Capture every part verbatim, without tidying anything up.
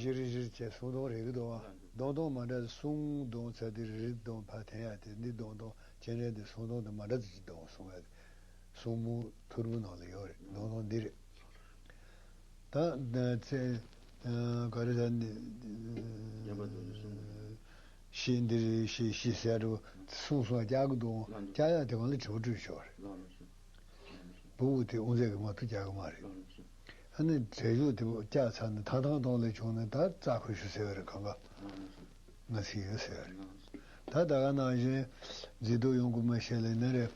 ཞི་རི་ཞིར་བྱས་སུམ་སྟོང་རེ་གི་འདུག་བ། སྟོང་སྟོང་མ་འདྲ་སུམ་སྟོང་ཚ་དེ་རི་རི་སྟོང་ཕ་འཐེན་ཡ་དེ་འདི་སྟོང་སྟོང་སྤྱན་རས་དེ་སུམ་སྟོང་དེ་མ་འདྲ་ཅིག་སྟོང་གསུང་བ། སྲུང་མོ་ཐུར་བུ་ནང་ལ་ཡོད་རེད། མདོ་ནང་འདི་རེད། ད་ཚེ་ག་རེ་ཟེར་ནི། ཤི་འདི་རེད། ཤི་ཤི་ཟེར་རུ་སྲུང་སྲུང་རྒྱག་གི་འདུག་རྒྱག་ཡག་དེ་གང་ལ་དྲི་བ་དྲིས་ཆོག་རེད། བུ་བུ་དེ་དབུ་མཛད་ཀྱི་མ་ཐུག་རྒྱག་གི་མ་རེད། ཨ་ནི་བྲེ་གཞུག་དེ་བཀྱག་ཚར་ནས་ཐང་ཐང་ཐོང་ལས་བྱུང་ནས་ད་རྩ་ཁོ་ཤུ་ཟེར་བ་རེད། གང་ག་ང་ཚིག་ཡོད་ཟེར་བ་རེད། ད་ད་ག་ནང་བཞིན་མཛེས་སྡུག་ཡོང་དགོས་མ་ཤེས་ལེ་ནི་རེད།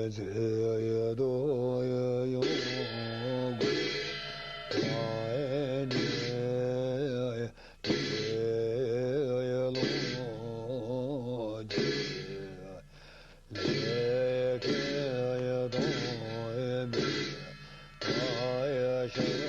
མཛེས་སྡུག་ཡོང་དགོས་མ་ནི་དེ་ལོ་རྒྱུ་ལས་ཀའི་དོན་མི་ད་ཡ་ཤ།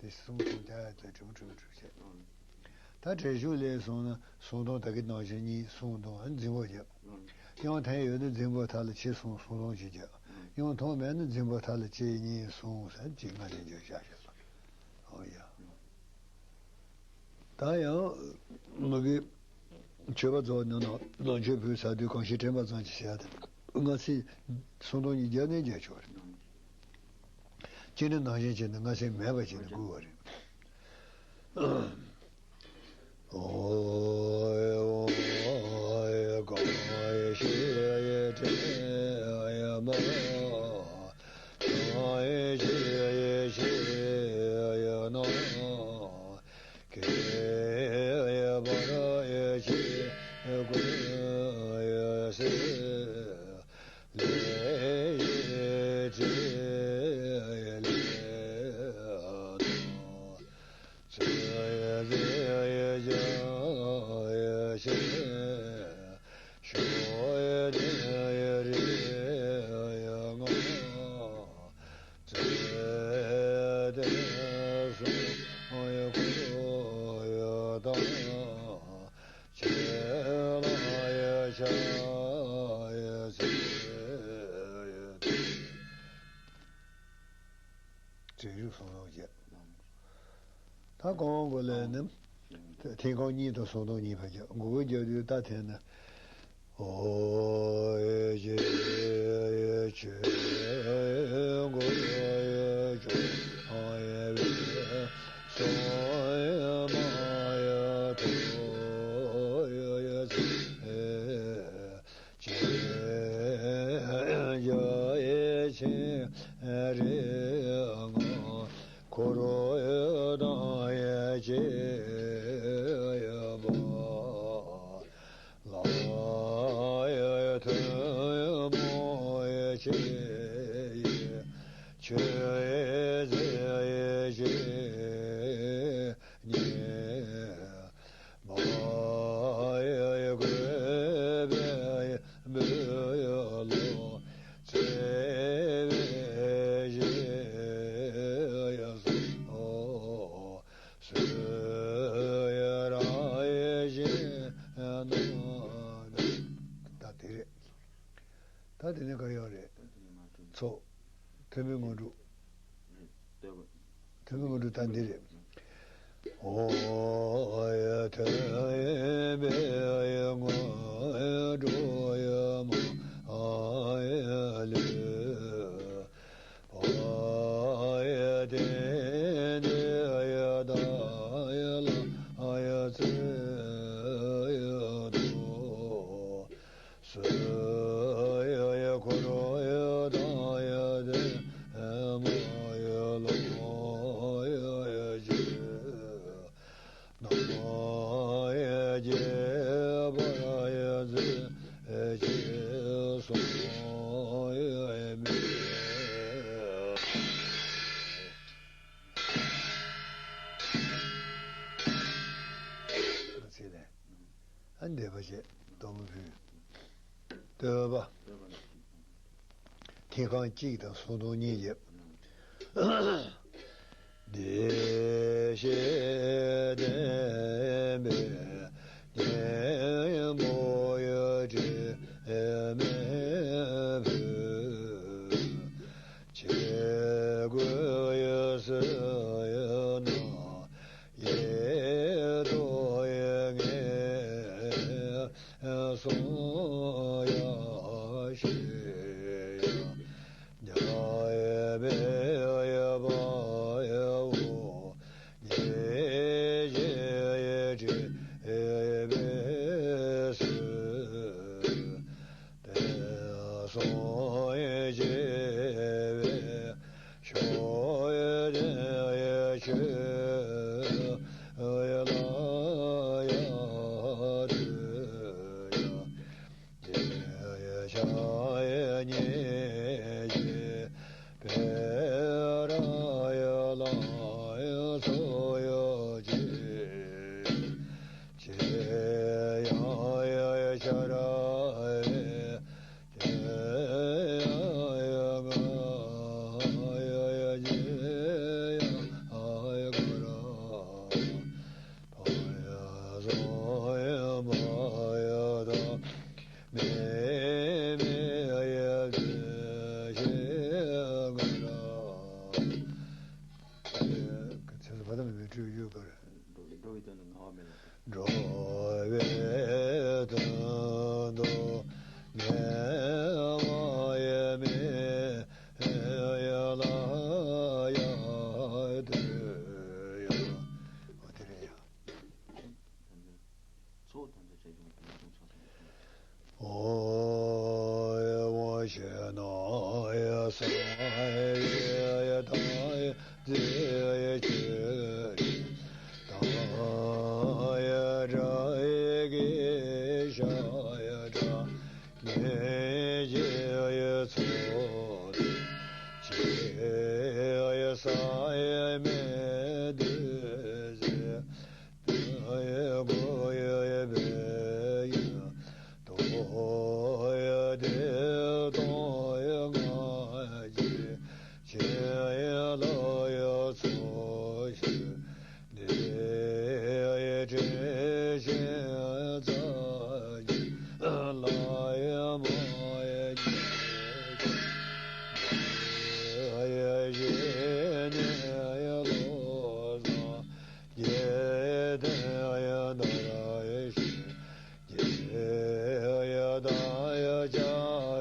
དེ་གསུམ་གསུམ་རྒྱག་ཡ་དེ་གྲུབ་གྲུབ་གྲུབ་བྱས། ད་བྲེ་གཞུག་ལས་སོང་ན་སུམ་སྟོང་ད་གི་ནང་བཞིན་གཉིས་སུམ་སྟོང་འཛིན་པོ་རྒྱབ། དབྱངས་འཐེན་ཡོད་ན་འཛིན་པོ་མཐའ་ལ་ཆེ་གསུམ་སུམ་སྟོང་གཅིག་རྒྱབ། དབྱངས་འཐེན་མེད་ན་འཛིན་པོ་མཐའ་ལ་གཅིག་གཉིས་གསུམ་ཟེར་གཅིག་ལྔ་ནས་འཇོག་བཞག་བཞག་ཨོ་ཡ། ད་ཡང་མ་གི་མཆོད་པ་རྫོགས་ནས་ནང་ལོ་མཆོད་ཕུལ་ཚར་དུས་གང་ཞིག་དྲན་པ་ཙམ་གྱིས་བྱས་ཏེ་སྔ་ཚིག་སུམ་སྟོང་གཉིས་རྒྱབ་ནས་རྒྱག་ཆོག་རེད། སྤྱིར་ནི་ནང་བཞིན་བྱས་ནས་སྔ་ཚིག་མེད་པ་བྱས་ནས་བསྐུལ་བ་རེད། བྲེ་གཞུག་སུམ་སྟོང་བརྒྱབ། ད་གོང་གོ་ལས་ནི་ཐེངས་གོང་གཉིས་དང་སུམ་སྟོང་གཉིས་ཕར་བརྒྱབ། མགོ་སྐོར་རྒྱག་དུས་ད་འཐེན་ན། ཨོ་ཡེ་ཅེ་ཡེ་ཅེ་གོ་ཡེ་ཅོ་ཨ་ཡེ་བེ་སོ་ཡེ་མ་ཡེ་ཏོ་ཡེ་ཡེ་ཅེ་ཅེ་ཡེ་ཅེ་རེ་ང་འཁོར་ཡེ་དང་ཡེ་ཅེ་ཡེ་བ། དེ་ནས་ག་ཡོད་རེད། ཚོགས། ཐོན་མིའི་དངོས་གྲུབ། ཐོན་མིའི་དངོས་གྲུབ་ད་འདི་རེད། ཨོ་ཡ་ཐོས་པའི་དངོས་གྲུབ་མ་ལུས། ཨོ་ཡ་དེ་འདི་ཡ་ད་ཡ་ལ་ཡ་ཚེ་ཡ་དོ། སོ་ཡ་ཡ་འཁོར་ཡ་དང་ཡ་དེ་མ་ཡ་ལོ་ཡ་ཡ་ཇི་ན་ཡ་ཇེ་བ་ཡ་ཛི་ཇེ་སོ་ཡ་མི། ཚིག་ལས། ཨ་འདས་པ་བྱས་སྟོན་པ་ཕུལ། བསྟོད་པ། ཐིག་རྐང་གཅིག་དང་སུམ་སྟོང་གཉིས་བརྒྱབ། བདེ་གཤེགས་བསྟན་པའི་སྙིང་པོ་ཡི་དྲི་མེད་ཕུལ། ཆོས་སྐུ་ཡི་སྲིད་ཡི་ནང་། ཡེ་དོ་ཡེ་ངེས་སོང་ཡ་ཤེས་ཡ། ཉ་ཡེ་མེ་ཡེ་བ་ཡེ་འོ་ཉེ་ཞེ་ཡེ་དྲི་ཡེ་མེ་སུ། དེ་སོང་ཡེ་ཅེ་བེ། ཤོ་ཡེ་དེ་ཡེ་ཆོ་ཡེ་ལ་ཡ་དུ་ཡ། ཡེ་ཡེ་ཤ་ཡེ་ཉེ་ཡེ་བེ་ར་ཡེ་ལ་ཡེ་སོ་ཡེ་ཅེ། ཅེ་ཡ་ཡེ་ཤ་ར་ཡེ། ཅེ་ཡ་ཡེ་ང་ཡེ་ཡེ་ཅེ་ཡ་ཡེ་ག་ར། ཕ་ཡ་སོ་ཡེ་མ་ཡ་ད་མེ་མེ་ཡེ་ཅེ་ཤེ་ག་ར། ཚེ་སུ་བ་དམ་མེ་མེ་སྤྲུལ་ཡུལ་ག་ར། འགྲོ་བའི་དོན་དུ་ངལ་བ་མེད་ལ། འགྲོ་བའི་དོན་དུ་ངལ་བ་ཡེ་མེད་ཡ་ལ་ཡ་དུ་ཡ། འོ་དེ་རེད་ཡ། ཚོགས་དང་འདྲ་བྱས་ཀྱང་དེ་ནས་ཅུང་ཆགས་སོང་། ཨོ་ཡེ་བ་ཤེ་ན་ཡེ་ས་ཡེ་ཡེ་ད་ཡེ་ཛི་ཡེ་ཆེ་ད་ཡེ་དྲ་ཡེ་གེ་ཤ་ཡེ་དྲ་ཉེ་ཅེ་ཡེ་ཚོ་ཅེ་ཡེ་ས་ཡེ་མེ་དུ་ཟེ། ཡེ་གོ་ཡེ་བེ་ཡེ་དོ་ཡེ་དེ་དོ་ཡེ་ང་ཅི་ཅེ་ཡེ་ལ་ཡེ་ཚོ་ཤེ་དེ་ཡེ་ཅེ་ཤེ་ཙ་ཅི་ལ་ཡེ་མ་ཡེ་ཅེ་ཡེ་ཡེ་ནེ་ཡེ་ལོ་ཟ། ཡེ་དེ་ཡེ་ད་ར་ཡེ་ཤེ། ཡེ་ཡེ་ད་ཡེ་ཅ་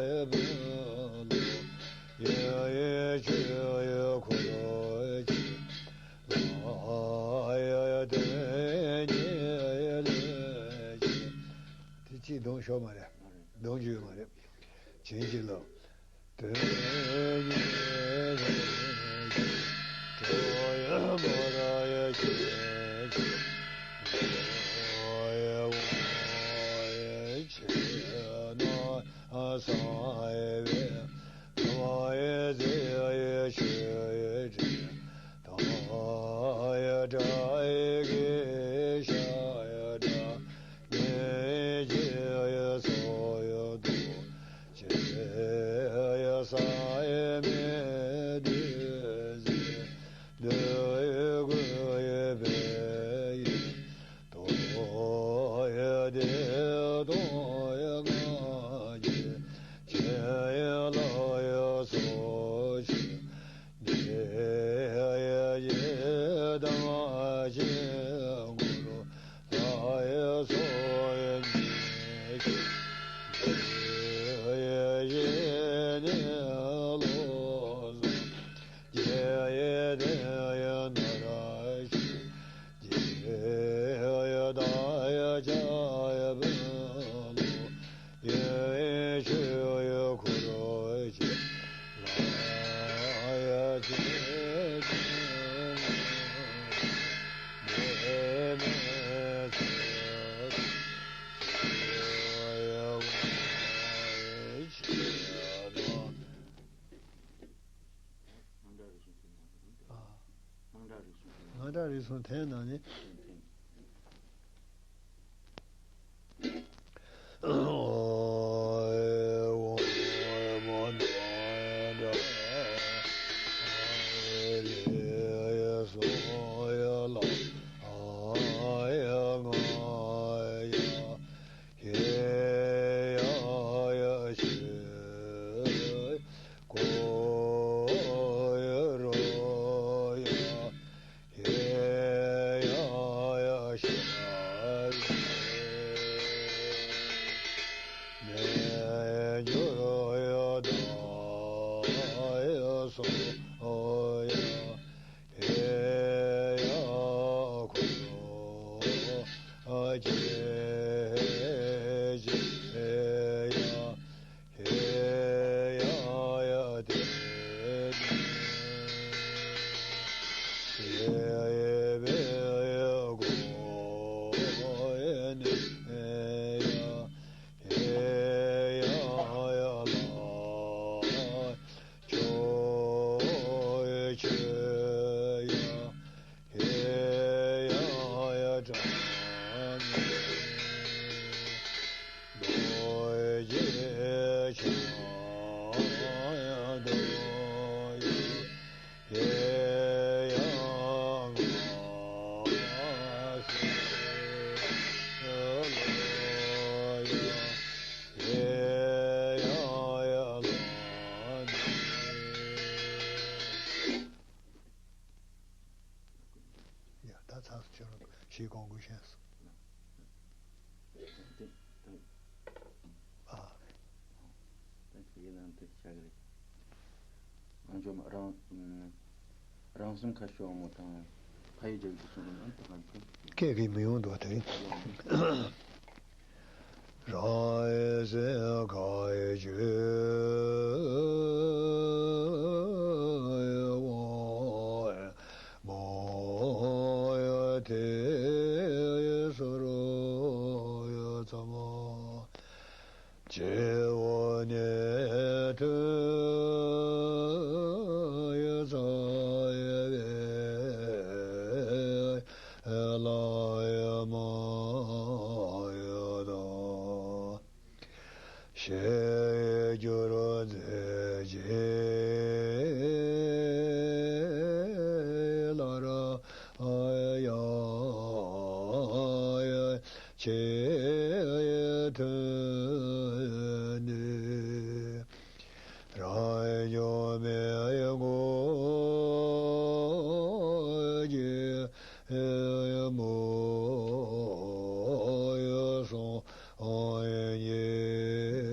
ཡེ་བེ་ལོ། ཡེ་ཡེ་ཆོ་ཡེ་འཁོར་ལོ་ཡེ་ཅེ། ལ་ཡེ་དེ་ཉེ་ཡེ་ལེ་ཅེ། དེ་ཅི་གདོང་ཤོར་མ་རེད། གདོང་འཇུས་མ་རེད། བྱིན་གྱིས་རློབས། དོན་གཉིས་ལས་གྲོ་ཡ་མ་ར་ཡ་ཆེ་ཆེ་ཡ་བ་ཡ་ཆེ་ན་ས་ཡ་བེ་ད་ཡ་ཛེ་ཡ་ཆེ་ཡ་དྲི་ད་ཡ་དྲ་ཡ་གེ་ཤ་ཡ་དྲ་ཉེ་ཅེ་ཡ་སོ་ཡ་དོ། ཅེ་ཡ་ས་ཡ་མེ་དུ་ སོང་། དེ་ནང་ནས། ཡ། ད་ཚར་སོང་། ཁྱོད་རང་ཞིག་གོང་གུ་ཤེས་སོང་། ཨ། ད་ཁྱེད་ཀྱི་ནང་དུ་ཆགས་ཀྱི་རེད། ང་ཚོ་རང་རང་སེམས་ཁ་ཤོ་མོ་དང་ཕ་ཡུལ་རྒྱལ་གྱི་སོང་ན་ད་གང་ཁྱོད། སྐད་ཀྱིས་མི་ཡོང་འདུག་དེ། རང་སེམས་ཁ་ཆུ་མོ་དེ་སོར་ཡ་ཚ་མ་བྱེ་བ་ནས་ཐོན་ཡ་ཚ་ཡ་བའི་ལ་ཡ་མ་ཡ་དང་། ཤེས་རྒྱུར་མཛད་ཅིང་སླར་ཡང་ཆེས་ཐོན་ནས་རང་བྱུང་མེད་དགུ་གི་མུ་གསུམ་ཉིད་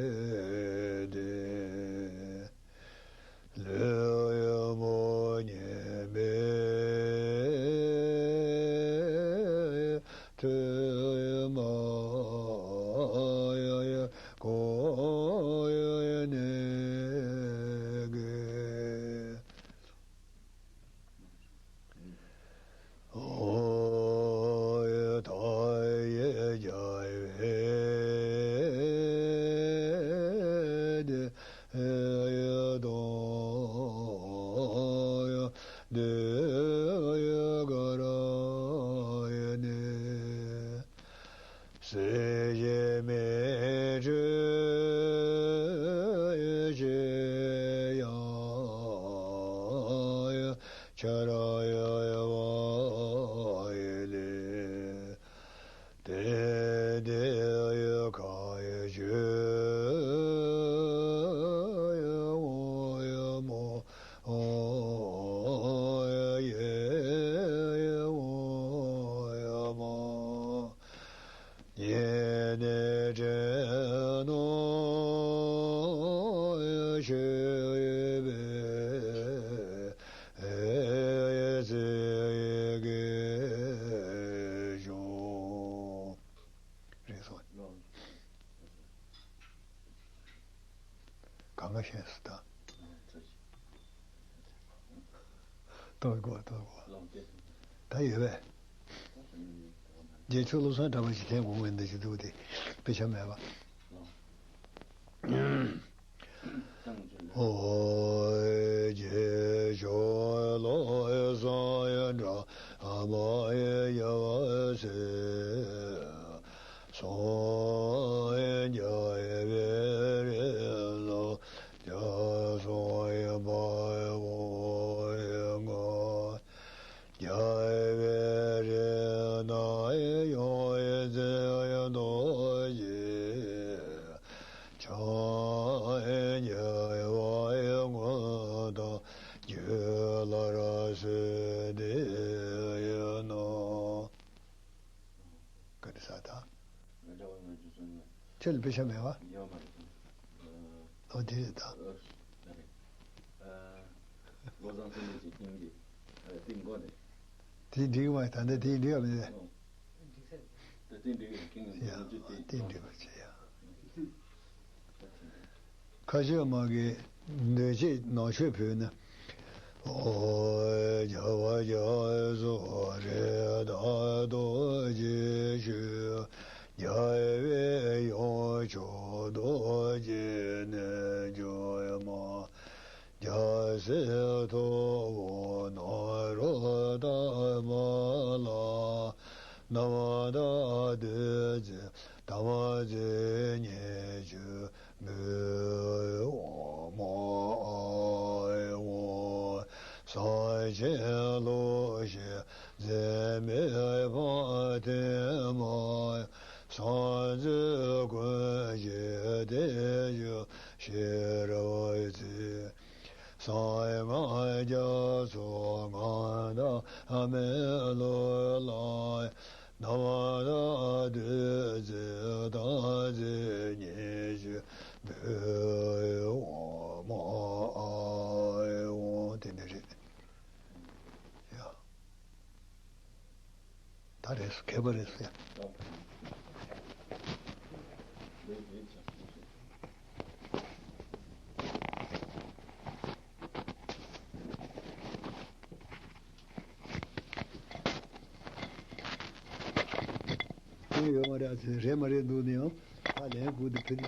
དེ། ལུས་མོ་ཉི་མའི་ཐུར་མ་ཡང་གོ་ཡང་ནི་གི། ཨོ་ཡ་ཐ་ཡེ་རྒྱལ་བའི་བདེ་དང་ཡ་འདོད་ཡ་ག་ར་ཡ་ནི། སྲིད་ཞིའི་མེ་དྲོད་ཆེ་ཡང་ཆ་ར་ཡ་བ་ཡི་ལས། དེ་དེ་ཡི་ཁ་ཡི་ཆུ་ཡི་འོ་ཡི་མོ་ཡི་ཡི་འོ་ཡི་མ། ཉེ་གནས་བྲལ་ནོ་ཆོས་པའི་ཚེ་གེ་བྱུང་། རེད་སོང་། གང་ག་ཤེས་སུ་ད། ལྟོས་དགོས་ལྟོས་དགོས། ད་ཡོད་པས། རྗེས་ཆོས་བློ་བཟང་གྲགས་པ་ཞིག་ལྷན་དགོངས་པའི་འདི་ཞིག་འདུག་སྟེ་དཔེ་ཆ་མེད་པ། ཨོ་རྗེས་ཆོས་བློ་བཟང་གྲགས། ལ་ཡ་བ་སེ་སོ་རྒྱ་བེ་རེ་ལོ་རྒྱ་སོ་ཡ་བ་བོ་ཡ་ང་རྒྱ་བེ་རེ་ན་ཡོ་ཡ་ཛེ་ཡ་དོ་ཡེ། ཆ་ཡེ་བ་ཡེ་ངོ་དང་རྒྱུད་ལ་ར་སོད་དེ་ཡོད་ནོ། ག་རེ་ཟ་ད། ཁྱེད་ལ་དཔེ་ཆ་མེད་བ། ཡོད་མ་རེད། ཨོ་དེ་རེད་ད། བློ་བཟང་སེང་གེ་ཅིག་ཀིང་གི་ཏིང་མགོ་ནས། དེ་འགྲིག་མ་ད་ལྟ་དེ་འགྲིག་མ་རེད། ད་ཏིང་འགྲིག་ཡ་ཀིང་ཡ་ཏིང་འགྲིག་པ་བྱེད་ཡ། ཁ་ཆེ་མ་གི་འདོད་ཆེ་ནང་ཆོས་བོད་ནི། ཨོ་རྒྱ་བ་རྒྱ་སོ་རེ་ད་རྡོ་རྗེ་ཆོས་རྒྱལ་བའི་ཡོངས་ཆོག་རྡོ་རྗེ་ནས་འཇོ་མ། རྒྱལ་སྲས་ཐོབ་བོ་ནཱ་རོ་ཏ་མ་ལ། ན་མ་ད་བདུད་རྩི་ད་མ་རྩི་ཉེས་ཆོས་འབུལ་འོ་མ་ཨ་ཡེ་འོ། སངས་རྒྱས་ལོ་ཤེས་འཛིན་མེད་པ་ཐེག་མ་ཡ། སངས་རྒྱས་ཀུན་གྱི་བདེ་སྤྱོད་ཤེས་རབ་རྩལ། གསང་སྔགས་རྒྱ་མཚོ་མངའ་བདག་མི་ལུས་ལ། ན་མ་ད་བདུད་རྩི་ད་རྩི་ཉེས་ཆོས་འབུལ་འོ་མ་ཨ་ཡེ་འོ། དེ་ནི་རེད་ཡ། ད་རེས་སུ་མཁས་པ་རེད་ཟེར། ཡོད་མ་རེད་ཟེར། རེད་མ་རེད་འདུག་ནི་ཡང་ད་ལན་དགུ་འདི་ཕུད་